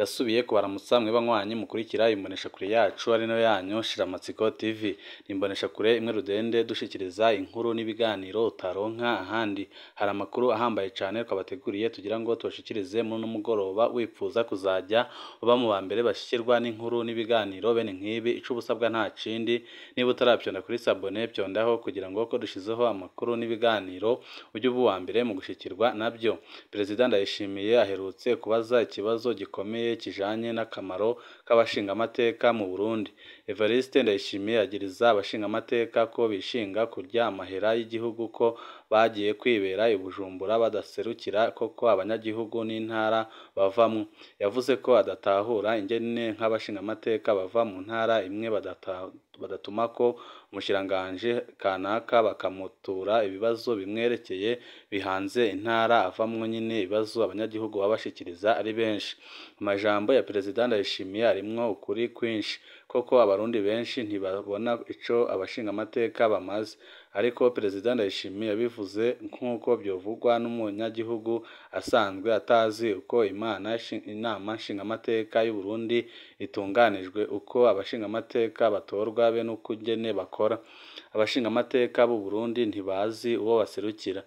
Ndasubiye kubaramutsa mwe banywanyi mukurikira imboneshakure yacu ari nayo yanyu Shiramatsiko TV. Ni imboneshakure imwe rudende dushikiriza inkuru n'ibiganiro utaronka ahandi. Hari amakuru ahambaye cane twabateguriye tugira ngo tubashikirize muri uno mugoroba, wipfuza kuzajya uba mu ba mbere bashikirwa n'inkuru n'ibiganiro bene nk'ibi, ico ubusabwa nta kindi, niba utaravyonda kuri sabone vyondaho kugira ngo ko dushizeho amakuru n'ibiganiro ujye uba uwa mbere mu gushikirwa nabyo. Perezida Ndayishimiye aherutse kubaza ikibazo gikomeye kijanye n'akamaro k'abashingamateka mu Burundi. Evariste Ndayishimiye agiriza abashingamateka ko bishinga kurya amahera y'igihugu, ko bagiye kwibera i Bujumbura badaserukira koko abanyagihugu n'intara bavamwo. Yavuze ko adatahura ingene nk'abashingamateka bava mu ntara imwe badatumako umushikiranganji kanaka bakamutura ibibazo bimwerekeye bihanze intara avamwo nyene, ibibazo abanyagihugu baba bashikiriza ari benshi. Amajambo ya Perezida Ndayishimiye arimwo ukuri kwinshi, koko abarundi benshi ntibabona ico abashingamateka bamaze, ariko Perezida Ndayishimiye yabivuze nk'uko vyovugwa n'umunyagihugu asanzwe atazi uko inama nshingamateka y'Uburundi itunganijwe, uko abashingamateka batorwa be n'ukungene bakora. Abashingamateka b'u Burundi ntibazi uwo baserukira.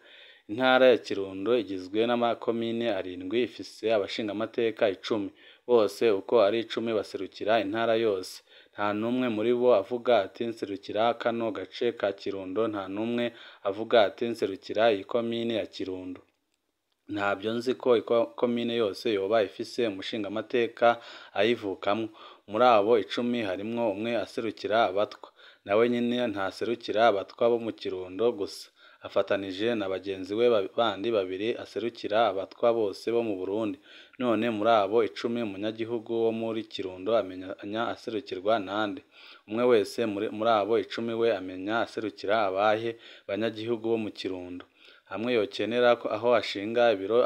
Intara ya Kirundo igizwe n'amakomine 7 ifise abashingamateka 10, bose uko ari 10 baserukira intara yose. Nta numwe muri bo avuga ati nserukira kano gace ka Kirundo, nta numwe avuga ati nserukira iyi komine ya Kirundo. Ntabyo nzi ko ikomine yose yoba ifise umushingamateka ayivukamwo. Muri abo 10 harimwo umwe aserukira abatwa, nawe nyene ntaserukira abatwa bo mu Kirundo gusa, afatanije na bagenzi we bandi babiri aserukira abatwa bose bo mu Burundi. None muri abo 10 umunyagihugu wo muri Kirundo amenya aserukirwa nande? Umwe wese muri abo 10 we amenya aserukira abahe banyagihugu bo mu Kirundo? Hamwe yokenera aho ashinga ibiro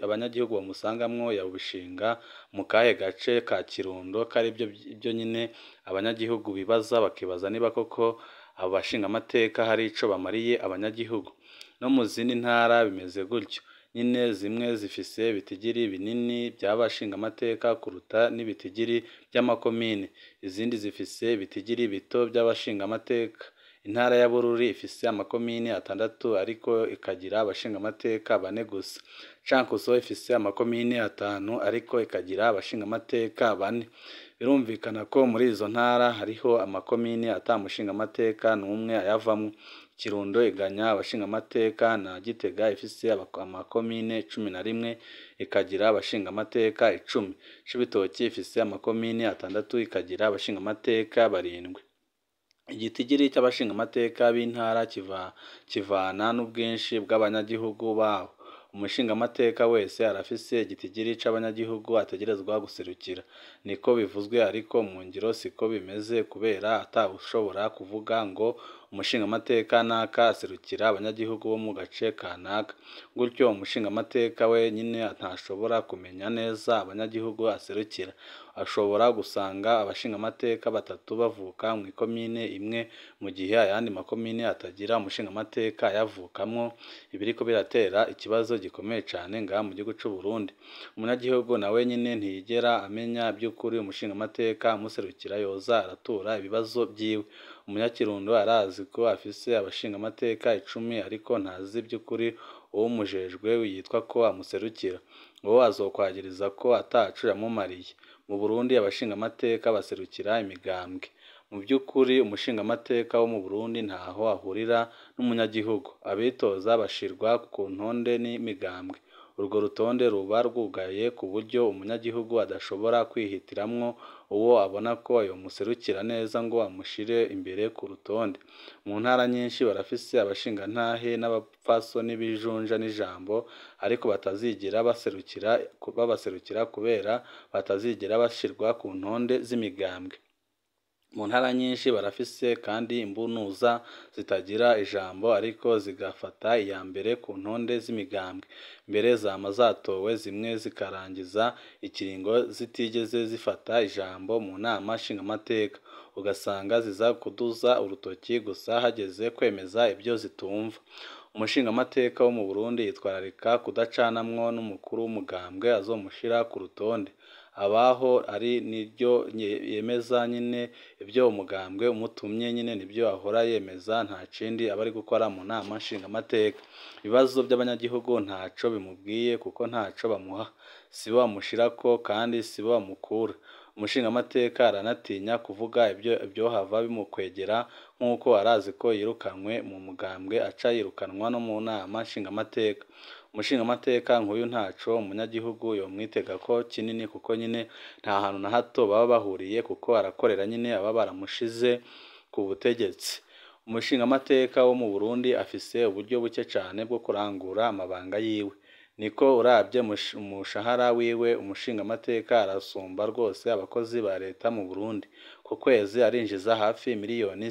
abanyagihugu bamusangamwo yobishinga mu kahe gace ka Kirundo, ko arivyo nyene abanyagihugu bibaza, bakibaza niba koko abo bashingamateka hari ico bamariye abanyagihugu. No mu zindi ntara bimeze gutyo nyene, zimwe zifise ibitigiri binini vy'abashingamateka kuruta n'ibitigiri vy'amakomine, izindi zifise ibitigiri bito vy'abashingamateka. Intara ya Bururi ifise amakomine 6 ariko ikagira abashingamateka 4 gusa. Cankuzo ifise amakomine 5 ariko ikagira abashingamateka 4. Birumvikana ko muri izo ntara hariho amakomine ata mushingamateka n'umwe ayavamwo. Kirundo iganya abashingamateka na Gitega ifise amakomine 11 ikagira abashingamateka 10. Cibitoki ifise amakomine 6 ikagira abashingamateka 7. Igitigiri c'abashingamateka b'intara kivana n'ubwinshi bw'abanyagihugu babo. Umushingamateka wese arafise igitigiri c'abanyagihugu ategerezwa guserukira. Niko bivuzwe ariko mu ngiro siko bimeze, kubera atawushobora kuvuga ngo umushingamateka naka aserukira abanyagihugu bo mu gace kanaka. Gutyo umushingamateka wenyene ntashobora kumenya neza abanyagihugu aserukira. Ashobora gusanga abashingamateka 3 bavuka mw'ikomine imwe, mu gihe ayandi makomine atagira umushingamateka ayavukamwo. Ibiriko biratera ikibazo gikomeye cane ngaha mu gihugu c'Uburundi. Umunyagihugu nawe nyene ntiyigera amenya vy'ukuri umushingamateka amuserukira yoza aratura ibibazo vyiwe. Umunyakirundo arazi ko afise abashingamateka 10 ariko ntazi vy'ukuri uwumujejwe yitwa ko amuserukira. Uwo azokwagiriza ko ataco yamumariye. Mu Burundi abashingamateka baserukira imigambwe. Mu vy'ukuri umushingamateka wo mu Burundi ntaho ahurira n'umunyagihugu. Abitoza bashirwa ku ntonde n'imigambwe. Urwo rutonde ruba rwugaye ku buryo umunyagihugu adashobora kwihitiramwo uwo abona ko yomuserukira neza ngo amushire imbere ku rutonde. Mu ntara nyinshi barafise abashingantahe n'abapfasoni b'ijunja n'ijambo, ariko batazigera babaserukira kubera batazigera bashirwa ku ntonde z'imigambwe. Mu ntara nyinshi barafise kandi imbunuza zitagira ijambo ariko zigafata iya mbere ku ntonde z'imigambwe. Mbere zama zatowe zimwe zikarangiza ikiringo zitigeze zifata ijambo mu nama nshingamateka, ugasanga ziza kuduza urutoki gusa hageze kwemeza ibyo zitumva. Umushingamateka wo mu Burundi yitwararika kudacanamwo n'umukuru w'umugambwe azomushira ku rutonde. Abaho ari niryo yemeza nyine ibyo umugambwe umutumye nyine nibyo ahora yemeza, nta kindi aba ari gukora mu nama nshingamateka. Ibibazo by'abanyagihugu ntaco bimubwiye kuko ntaco bamuha, sibo bamushirako kandi sibo bamukura. Umushingamateka aranatinya kuvuga ibyo ibyohava bimukwegera, nk'uko arazi ko yirukanwe mu mugambwe aca yirukanwa no mu nama nshingamateka. Umushingamateka nk'uyu ntaco umunyagihugu yomwitega ko kinini, kuko nyine nta hantu na hato baba bahuriye, kuko arakorera nyine aba baramushize ku butegetsi. Umushingamateka wo mu Burundi afise uburyo buke cane bwo kurangura amabanga yiwe. Niko uravye umushahara wiwe, umushingamateka arasumba rwose abakozi ba leta mu Burundi. Ku kwezi arinjiza hafi 2 miliyoni.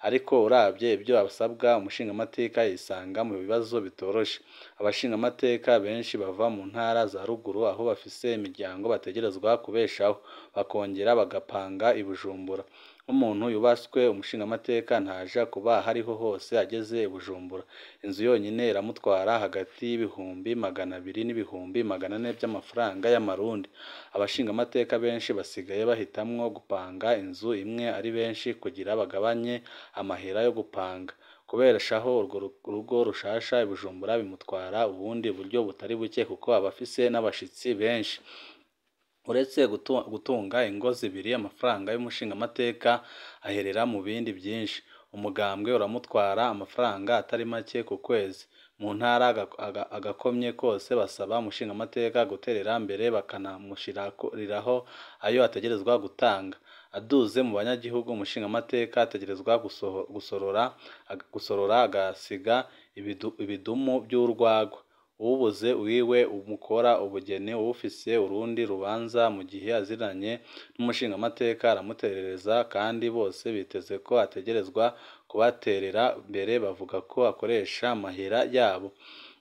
Ariko uravye ibyo asabwa, umushingamateka yisanga mu bibazo bitoroshe. Abashingamateka benshi bava mu ntara za ruguru aho bafise imiryango bategerezwa kubeshaho, bakongera bagapanga i Bujumbura. Nk'umuntu yubatswe, umushingamateka ntaja kuba ahariho hose ageze i Bujumbura. Inzu yonyine iramutwara hagati y'200,000 n'400,000 by'amafaranga y'amarundi. Abashingamateka benshi basigaye bahitamwo gupanga inzu imwe ari benshi kugira bagabanye amahera yo gupanga. Kubeshaho urwo rugo rushasha i Bujumbura bimutwara ubundi buryo butari buke, kuko aba afise n'abashitsi benshi. Uretse gutunga ingo zibiri, amafaranga y'umushingamateka aherera mu bindi byinshi. Umugambwe uramutwara amafaranga atari make ku kwezi. Mu ntara agakomye kose basaba umushingamateka guterera mbere bakanamushiriraho ayo ategerezwa gutanga. Aduze mu banyagihugu, umushingamateka ategerezwa gusorora agasiga ibidumu by'urwagwa. Uwubuze uwiwe umukora ubugeni, uwufise urundi rubanza mu gihe aziranye n'umushingamateka aramuterereza, kandi bose biteze ko ategerezwa kubaterera mbere, bavuga ko akoresha amahera yabo.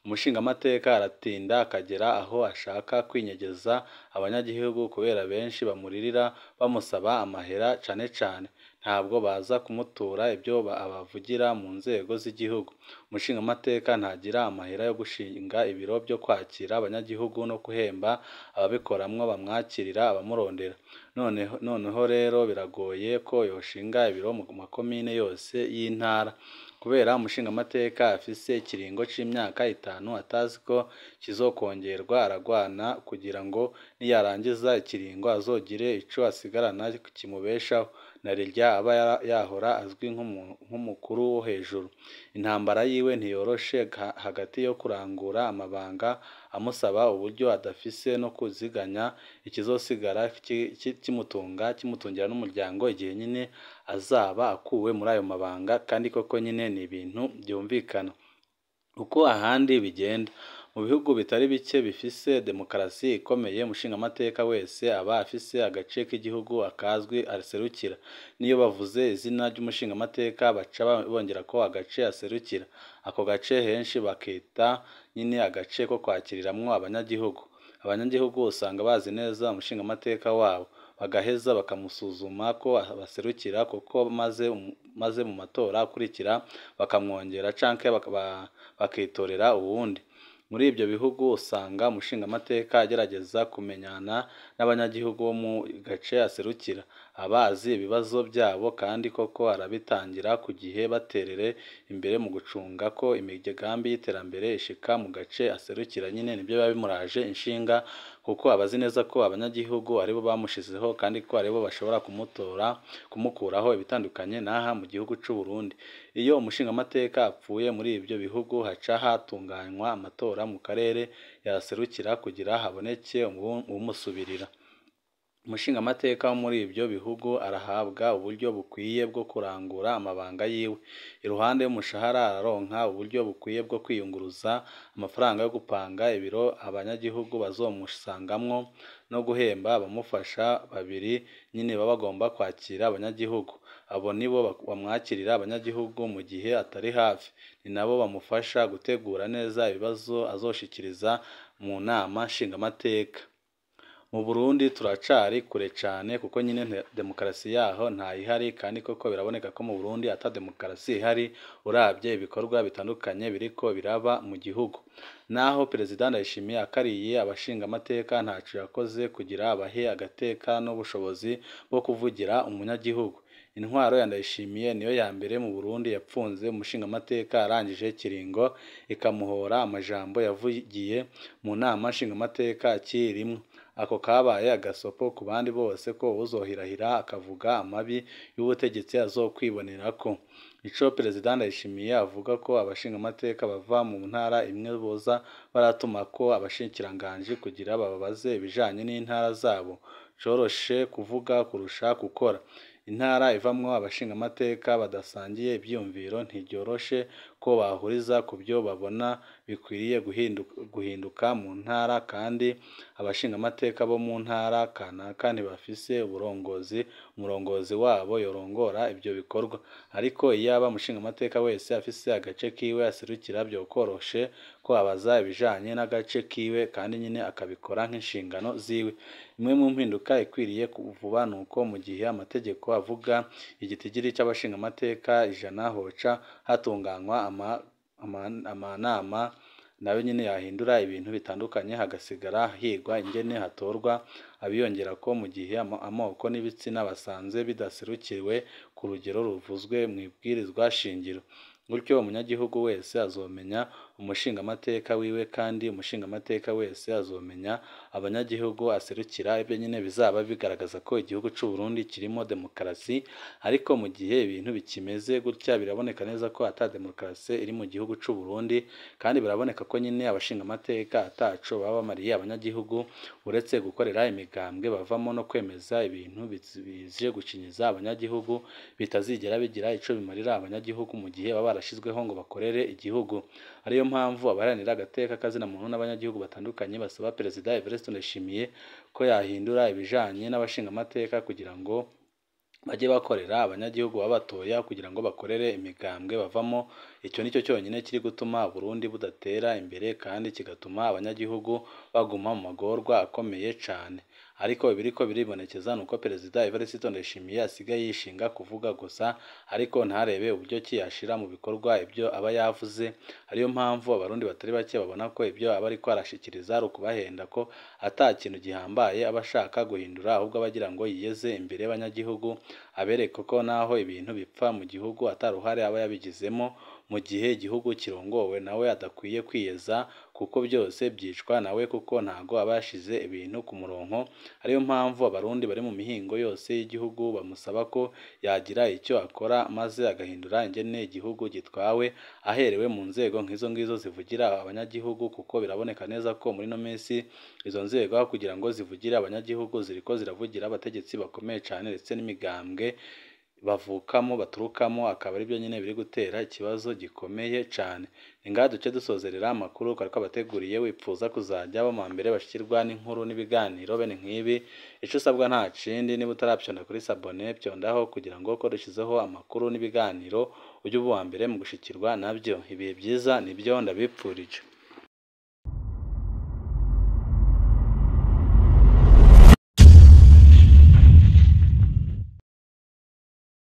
Umushingamateka aratinda akagera aho ashaka kwinyegeza abanyagihugu, kubera benshi bamuririra bamusaba amahera cane cane. Ntabwo baza kumutura ibyo abavugira mu nzego z'igihugu. Umushingamateka ntagira amahera yo gushinga ibiro byo kwakira abanyagihugu no guhemba ababikoramwo bamwakirira abamurondera. Noneho rero biragoye ko yoshinga ibiro mu makomine yose y'intara. Kubera umushingamateka afise ikiringo c'imyaka 5 atazi ko kizokongerwa, aragwana kugira ngo niyarangiza ikiringo azogire ico asigarana kimubeshaho, narirya aba yahora azwi nk'umukuru wo hejuru. Intambara yiwe ntiyoroshe hagati yo kurangura amabanga amusaba uburyo adafise no kuziganya ikizosigara kimutunga, kimutungira n'umuryango igihe nyine azaba akuwe muri ayo mabanga, kandi koko nyine ni ibintu byumvikana. Uko ahandi bigenda mu bihugu bitari bike bifise demokarasi ikomeye, umushingamateka wese aba afise agace k'igihugu akazwi aserukira. Niyo bavuze izina ry'umushingamateka baca bongerako agace aserukira. Ako gace henshi bakita nyine agace ko kwakiriramwo abanyagihugu. Abanyagihugu usanga bazi neza umushingamateka wabo, bagaheza bakamusuzuma ko abaserukira koko, maze mu matora akurikira bakamwongera canke bakitorera uwundi. Muri ibyo bihugu usanga umushingamateka agerageza kumenyana n'abanyagihugu bo mu gace aserukira, aba azi ibibazo byabo kandi koko arabitangira ku gihe, baterere imbere mu gucunga ko imigambi y'iterambere ishika mu gace aserukira. Nyine nibyo biba bimuraje inshinga, kuko aba azi neza ko abanyagihugu aribo bamushizeho kandi ko aribo bashobora kumutora, kumukuraho, ibitandukanye n'aha mu gihugu c'u Burundi. Iyo umushingamateka apfuye muri ibyo bihugu, haca hatunganywa amatora mu karere yaserukira kugira haboneke uwumusubirira. Umushingamateka wo muri ibyo bihugu arahabwa uburyo bukwiye bwo kurangura amabanga yiwe. Iruhande y'umushahara araronka uburyo bukwiye bwo kwiyunguruza, amafaranga yo gupanga ibiro abanyagihugu bazomusangamwo no guhemba abamufasha babiri nyine baba bagomba kwakira abanyagihugu. Abo nibo bamwakirira abanyagihugu mu gihe atari hafi, ni nabo bamufasha gutegura neza ibibazo azoshikiriza mu nama nshingamateka. Mu Burundi turacari kure cane kuko nyine demokarasi yaho ntayihari, kandi koko biraboneka ko mu Burundi ata demokarasi ihari uravye ibikorwa bitandukanye biriko biraba mu gihugu. Naho Perezida Ndayishimiye akariye abashingamateka ntaco yakoze kugira abahe agateka n'ubushobozi bwo kuvugira umunyagihugu. Intwaro ya Ndayishimiye niyo ya mbere mu Burundi yapfunze umushingamateka arangije kiringo, ikamuhora amajambo yavugiye mu nama nshingamateka akirimwo. Ako kabaye agasopo ku bandi bose ko uwuzohirahira akavuga amabi y'ubutegetsi azokwibonerako. Ico Perezida Ndayishimiye avuga ko abashingamateka bava mu ntara imwe boza baratumako abashikiranganji kugira bababaze ibijanye n'intara zabo, coroshe kuvuga kurusha gukora. Intara ivamwo abashingamateka badasangiye ivyiyumviro ntiryoroshe ko bahuriza ku vyo babona bikwiriye guhinduka mu ntara, kandi abashingamateka bo mu ntara kanaka ntibafise uburongozi, umurongozi wabo yorongora ivyo bikorwa. Ariko iyaba umushingamateka wese afise agace kiwe aserukira vyokoroshe ko abaza ibijanye n'agace kiwe kandi nyene akabikora nk'inshingano ziwe. Imwe mu mpinduka ikwiriye vuba nuko mu gihe amategeko avuga igitigiri c'abashingamateka 100 hoca hatunganywa amanama nayo nyene yahindura ibintu bitandukanye, hagasigara higwa ingene hatorwa abiyongerako mu gihe amoko n'ibitsina basanze bidaserukiwe ku rugero ruvuzwe mw'ibwirizwa shingiro. Gutyo umunyagihugu wese azomenya umushingamateka wiwe, kandi umushingamateka wese azomenya abanyagihugu aserukira. Ivyo nyene bizaba bigaragaza ko igihugu c'u Burundi kirimo demokarasi, ariko mu gihe ibintu bikimeze gutya biraboneka neza ko ata demokarasi iri mu gihugu c'u Burundi, kandi biraboneka ko nyene abashingamateka ataco baba bamariye abanyagihugu uretse gukorera imigambwe bavamo no kwemeza ibintu bije gucinyiza abanyagihugu bitazigera bigira ico bimarira abanyagihugu mu gihe baba barashizweho ngo bakorere igihugu. Ariyo mpamvu abaharanira agateka kazina muntu n'abanyagihugu batandukanye basaba Perezida Evariste Ndayishimiye ko yahindura ibijanye n'abashingamateka kugira ngo bajye bakorera abanyagihugu babatoya, kugira ngo bakorere imigambwe bavamo. Icyo nicyo cyonyine kiri gutuma Burundi budatera imbere kandi kigatuma abanyagihugu baguma mu magorwa akomeye cane. Ariko ibiriko biribonekeza nuko Perezida Evariste Ndayishimiye asigaye yishinga kuvuga gusa, ariko ntarebe uburyo ki yashira mu bikorwa ibyo aba yavuze. Ariyo mpamvu abarundi batari bake babona ko ibyo aba ariko arashikiriza ari ukubahenda, ko ata kintu gihambaye aba ashaka guhindura, ahubwo aba agira ngo yiyeze imbere y'abanyagihugu, abereke ko naho ibintu bipfa mu gihugu ata ruhare aba yabigizemo, mu gihe igihugu kirongowe nawe adakwiye kwiyeza kuko byose byicwa nawe, kuko ntago aba yashize ibintu ku murongo. Ariyo mpamvu abarundi bari mu mihingo yose y'igihugu bamusaba ko yagira icyo akora maze agahindura ingene igihugu gitwawe, aherewe mu nzego nk'izo ngizo zivugira abanyagihugu, kuko biraboneka neza ko muri ino minsi izo nzego aho kugira ngo zivugire abanyagihugu ziriko ziravugira abategetsi bakomeye cane ndetse n'imigambwe bavukamo baturukamo, akaba aribyo nyine biri gutera ikibazo gikomeye cane. Ni ngaha duce dusozerera amakuru twari twabateguriye. Wipfuza kuzajya aba mu mbere bashikirwa n'inkuru n'ibiganiro bene nk'ibi, ico usabwa nta kindi, niba utaravyonda kuri sabone vyondaho kugira ngo ko dushizeho amakuru n'ibiganiro ujye uba uwa mbere mu gushikirwa nabyo. Ibihe byiza nibyo ndabipfurije.